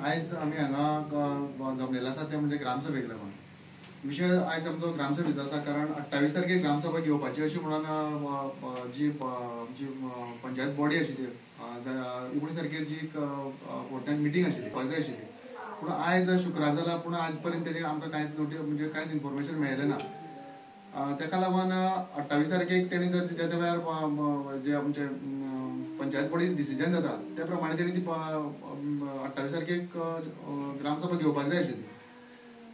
आयज आमी हांगा जमलेले आसा ते म्हणजे ग्रामसभेक लागून. विशय आयज आमचो ग्रामसभेचो आसा, कारण 28 तारखेक ग्रामसभा घेवपाची अशी म्हणून जी आमची पंचायत बॉडी आशिल्ली 19 तारखेर जी फोर्टान मिटींग आशिल्ली जाय आशिल्ली, पूण आयज शुक्रार जाला, पूण आज पर्यंत तेणी आमकां कांयच नोटीस म्हणजे कांयच इन्फॉर्मेशन मेळ्ळें ना. ताका लागून 28 तारखेक तेणी जर ज्या वेळार जे आमचे पंचायत बॉडी डिसिजन जाता त्या प्रमाणे तेणी ती 28 तारखेक ग्रामसभा घेवपाक जाय आशिल्ली.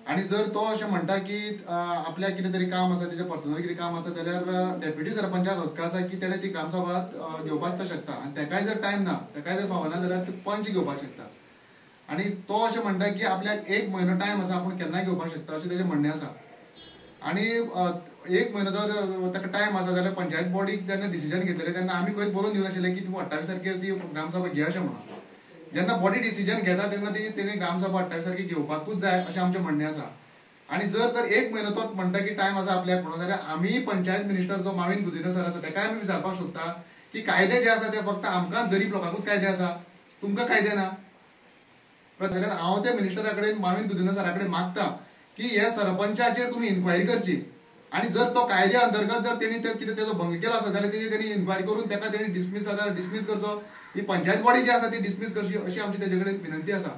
आनी जर तो अशें म्हणटा की आपल्याक कितें तरी काम आसा, तेजें पर्सनल कितें काम आसा, जाल्यार डेप्युटी सरपंचाक हक्क आसा की तेणें ती ग्रामसभा घेवपाक तो शकता. आनी तेकाय जर टायम ना, तेकाय जर फावना जाल्यार ती पंच घेवपाक शकता. आनी तो अशें म्हणटा की आपल्याक 1 म्हयनो टायम आसा, आपूण केन्नाय घेवपाक शकता अशें तेजें म्हणणें आसा. आनी 1 म्हयनो जर ताका टायम आसा जाल्यार पंचायत बॉडीक जेन्ना डिसिजन घेतलें तेन्ना आमी खंयच बरोवन दिवनाशिल्लें की तूं 28 तारखेर ती ग्रामसभा घे अशें म्हणून. जेन्ना बॉडी डिसिजन घेता तेन्ना ती तेणी ग्रामसभा 28 तारखेर घेवपाकूच जाय अशें आमचें म्हणणें आसा. आनी जर तर 1 म्हयनो तो म्हणटा की टायम आसा आपल्याक म्हणून, जाल्यार आमी पंचायत मिनिस्टर जो माविन गुदिन्हो सर आसा तेकाय आमी विचारपाक सोदता की कायदे जे आसा ते फक्त आमकां गरीब लोकांकूच कायदे आसा, तुमकां कायदे ना. जाल्यार हांव त्या मिनिस्टरा कडेन माविन गुदिन्हो सरा कडेन मागता की हे सरपंचाचेर तुमी इन्क्वायरी करची आनी जर तो कायद्या अंतर्गत जर तेणी कितें तेजो भंग केलो आसा जाल्यार तेजी तेणी इन्क्वायरी करून ताका तेणी डिसमीस जाल्यार डिसमीस करचो, ही पंचायत बॉडी जी आसा ती डिसमीस करची अशी आमची तेजे कडेन विनंती आसा.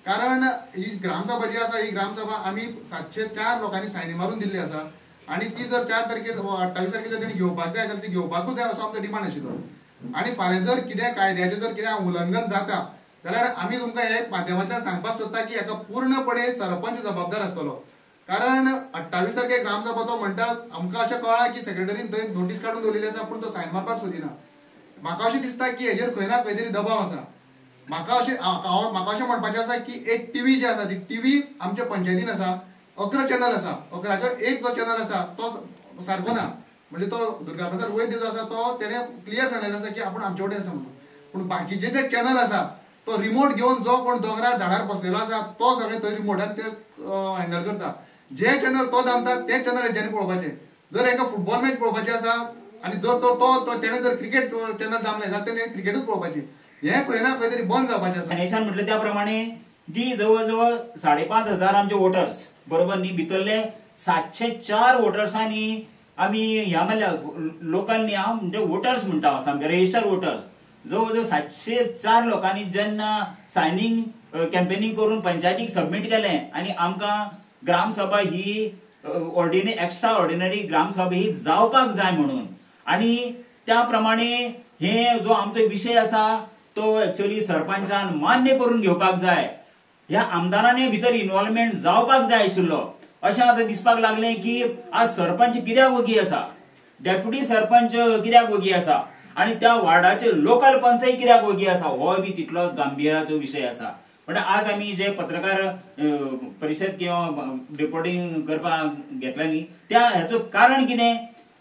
कारण ही ग्रामसभा जी आसा ही ग्रामसभा आमी 704 लोकांनी सायनी मारून दिल्ली आसा आनी ती जर 4 तारखेर 28 तारखेर जर तेणी घेवपाक जाय जाल्यार ती घेवपाकूच जाय असो आमचो डिमांड आशिल्लो. आनी फाल्यां जर कितें कायद्याचें जर कितें उल्लंघन जाता जाल्यार आमी तुमकां हे माध्यमांतल्यान सांगपाक सोदता की हाका पूर्णपणे सरपंच जबाबदार आसतलो. कारण 28 तारखेर ग्रामसभा तो म्हणटा, आमकां अशें कळ्ळां की सेक्रेटरीन थंय नोटीस काडून दवरिल्ली आसा पूण तो सायन मारपाक सोदिना. म्हाका अशें दिसता की हेजेर खंय ना खंय तरी दबाव आसा. म्हाका अशें म्हणपाचें आसा की एक टीव्ही जी आसा ती टीव्ही आमच्या पंचायतीन आसा, 11 चॅनल आसा, 11चो एक जो चॅनल आसा तो सारको ना, म्हणजे तो दुर्गाप्रसाद वैद्य जो आसा तो तेणें क्लियर सांगलेलो आसा की आपूण आमचे वटेन आसा म्हणून, पूण बाकीचे जे चॅनल आसा तो रिमोट घेवन जो कोण दोंगरार झाडार बसलेलो आसा तो सगळे थंय रिमोटान ते हँडल करता. जे चॅनल तो दामता ते चॅनल हेंच्यांनी पळोवपाचें. जर हेंकां फुटबॉल मॅच पळोवपाची आसा आनी जर तो तेणें जर क्रिकेट चॅनल दामलें जाल्यार तेणें क्रिकेटूच पळोवपाची. हें खंय ना खंय तरी बंद जावपाचें आसा. गणेशान म्हटलें त्या प्रमाणे ती जवळ जवळ 5,500 आमचे वोटर्स बरोबर न्ही, भितरले 704 वोटर्सांनी आमी ह्या म्हणल्यार लोकल न्ही हांव म्हणजे वोटर्स म्हणटा हांव सामके रजिस्टर्ड वोटर्स, जवळ जवळ 704 लोकांनी जेन्ना सायनींग कॅम्पेनींग करून पंचायतीक सबमीट केलें आनी आमकां ग्रामसभा ही एक्स्ट्रा ऑर्डिनरी ग्रामसभा ही जावपाक जाय म्हणून, आनी त्या प्रमाणे हे जो आमचो विशय आसा तो एक्चुअली सरपंचान मान्य करून घेवपाक जाय, ह्या आमदारांनी भितर इन्वॉल्वमेंट जावपाक जाय आशिल्लो. अशें आतां दिसपाक लागलें की आज सरपंच कित्याक वगी आसा, डेप्युटी सरपंच कित्याक वगी आसा आनी त्या वार्डाचे लोकल पंचय कित्याक वगी आसा, हो बी तितलोच गांभिर्याचो विशय आसा. म्हणटा आज आमी जे पत्रकार परिशद किंवा रिपोर्टिंग करपाक घेतला न्ही त्या हेचो कारण कितें,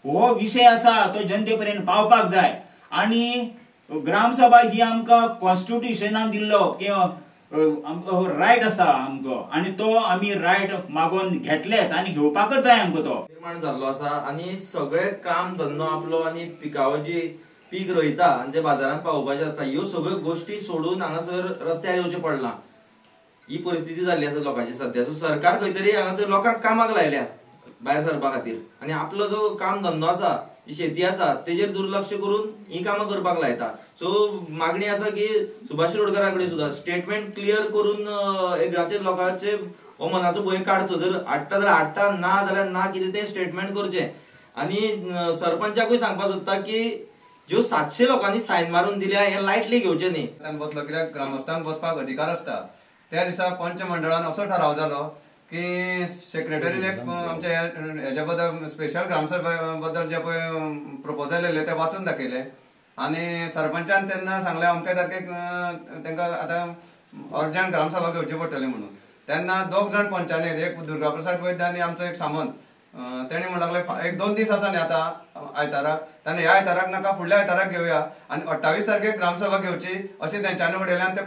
हो विशय आसा तो जनते पर्यंत पावपाक जाय. आनी ग्रामसभा ही आमकां कॉन्स्टिट्युशनान दिल्लो किंवा रायट आसा आमकां आनी तो आमी रायट मागोवन घेतलेच आनी घेवपाकच जाय आमकां. तो निर्माण जाल्लो आसा आनी सगळे काम धंदो आपलो आनी पिकावळ जी पीक रोयता आनी ते बाजारांत पावोवपाचें आसता ह्यो सगळ्यो गोश्टी सोडून हांगासर रस्त्यार येवचें पडलां. ही परिस्थिती जाल्ली आसा लोकांची सद्या. सो सरकार खंय तरी हांगासर लोकांक कामाक लायल्या भायर सरपा खातीर आनी आपलो जो काम धंदो आसा शेती आसा तेजेर दुर्लक्ष करून ही कामां करपाक लायता. सो मागणी आसा की सुभाष शिरोडकरा कडेन सुद्दां स्टेटमेंट क्लियर करून एकदांचे लोकांचे हो मनाचो भंय काडचो. जर हाडटा जाल्यार हाडटा, ना जाल्यार ना, कितें तें स्टेटमेंट करचें. आनी सरपंचाकूय सांगपाक सोदता की ज्यो 700 लोकांनी सायन मारून दिल्या हे लायटली घेवचे न्ही. बसलो कित्याक ग्रामस्थांक बसपाक अधिकार आसता. त्या दिसा पंच मंडळान असो ठराव जालो की सेक्रेटरीन एक आमच्या हेज्या बद्दल स्पेशल ग्रामसभे बद्दल जे पळय प्रपोजल येयल्लें तें वाचून दाखयलें आनी सरपंचान तेन्ना सांगलें अमके तारखेक तांकां आतां अर्जंट ग्रामसभा घेवची पडटली म्हणून. तेन्ना 2 जाण पंचांनी, एक दुर्गाप्रसाद वैद्य आनी आमचो एक सामंत, तेणी म्हणूंक लागले 1-2 दीस आसा न्ही आतां आयताराक, तेन्ना ह्या आयताराक नाका फुडल्या आयताराक घेवया आनी 28 तारखेक ग्रामसभा घेवची अशें तेंच्यांनी उडयलें आनी ते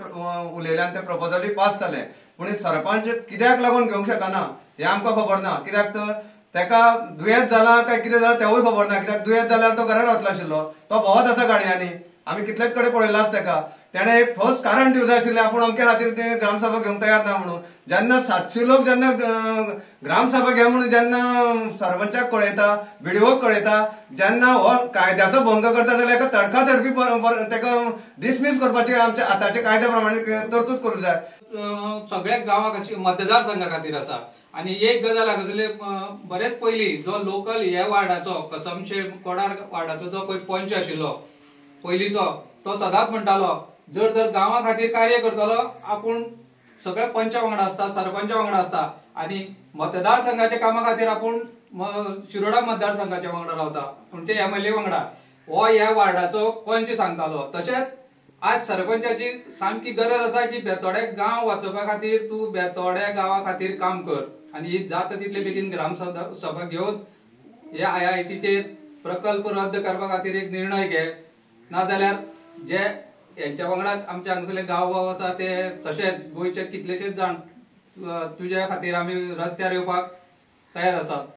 उलयलें आनी ते प्रपोजलूय पास जालें. पूण सरपंच कित्याक लागून घेवंक शकना हें आमकां खबर ना. कित्याक तर तेका दुयेंत जालां काय कितें जालां तेवूय खबर ना. कित्याक दुयेंत जाल्यार तो घरा रावतलो आशिल्लो, तो भोंवत आसा गाडयांनी, आमी कितलेच कडेन पळयलाच तेका. तेणें एक ठोस कारण दिवंक जाय आशिल्लें आपूण अमके खातीर ते ग्रामसभा घेवंक तयार ना म्हणून. जेन्ना 700 लोक जेन्ना ग्रामसभा घे म्हणून जेन्ना सरपंचाक कळयता, बीडीओक कळयता, जेन्ना हो कायद्याचो भंग करता जाल्यार एका तडका तडपी ताका डिसमीस करपाची आमच्या आतांच्या कायद्या प्रमाणे तरतूद करूंक जाय. सगळ्या गांवाक मतदारसंघा खातीर आसा. आनी एक गजाल हांगासरले बरेच पयलीं जो लोकल हे वार्डाचो कसमशे कोडार वार्डाचो जो पळय पंच आशिल्लो पयलींचो तो सदांच म्हणटालो जर तर गांवा खातीर कार्य करतलो आपूण सगळ्या पंचा वांगडा आसता, सरपंचा वांगडा आसता आनी मतदारसंघाच्या कामा खातीर आपूण शिरोडा मतदारसंघाच्या वांगडा रावता, म्हणजे एमएलए वांगडा. हो ह्या वार्डाचो पंच सांगतालो. तशेंच आज सरपंचाची सामकी गरज आसा की बेतोडे गांव वाचोवपा खातीर तूं बेतोडे गांवा खातीर काम कर आनी ही जाता तितले बेगीन ग्रामसभा घेवन हे आयआयटीचेर प्रकल्प रद्द करपा खातीर एक निर्णय घे, नाजाल्यार जे हेंच्या वांगडा आमच्या हांगासरले गांव भाव आसा ते तशेंच गोंयचे कितलेशेच जाण तुज्या खातीर आमी रस्त्यार येवपाक तयार आसात.